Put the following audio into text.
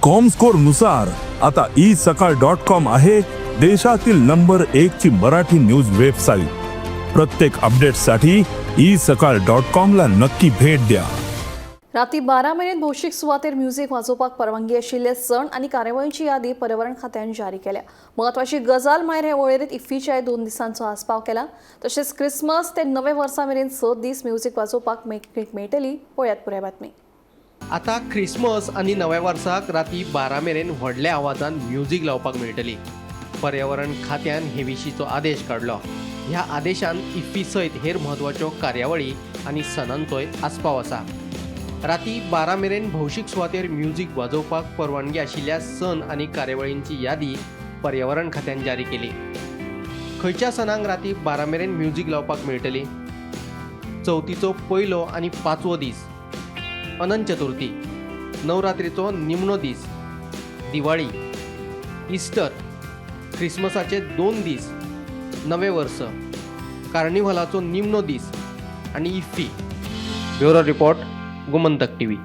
Comscore नुसार आता E सकाळ डॉट कॉम आहे देशातील नंबर एक ची मराठी न्यूज वेबसाईट. प्रत्येक अपडेटसाठी ई सकाळ डॉट कॉम ला नक्की भेट द्या. राती 12 मेरेन भौशीक सुवातेर म्युझिक वाजोवपाक परवानगी आशिल्ले सण आनी कार्यावळींची यादी पर्यावरण खात्यान जारी केल्या. म्हत्वाची गजाल म्हळ्यार हे वळेरेंत इफ्फीच्याय 2 दिसांचो आस्पाव केला. तशेंच क्रिसमस ते नवे वर्सा मेरेन 6 दीस म्युझिक वाजोवपाक मेकळीक मेळटली. पळयात पुराय बातमी. आतां ख्रिसमस आनी नव्या वर्साक राती 12 मेरेन व्हडल्या आवाजान म्युजीक लावपाक मेळटली. पर्यावरण खात्यान हे विशींचो आदेश काडलो. ह्या आदेशान इफ्फी सयत हेर म्हत्वाच्यो कार्यावळी आनी सणांचोय आस्पाव आसा. राती 12 मेरेन भौशीक सुवातेर म्युजीक वाजोवपाक परवानगी आशिल्ल्या सण आनी कार्यावळींची यादी पर्यावरण खात्यान जारी केली. खंयच्या सणांक राती 12 मेरेन म्युजीक लावपाक मेळटली? चवथीचो पयलो आनी पांचवो दीस, अनंत चतुर्थी, नवरात्रीचो निमणो दीस, दिवाळी, इस्टर, ख्रिसमसाचे 2 दीस, नवें वर्स, कार्निव्हलाचो निमणो दीस आनी IFFI. Bureau report, Gomantak TV.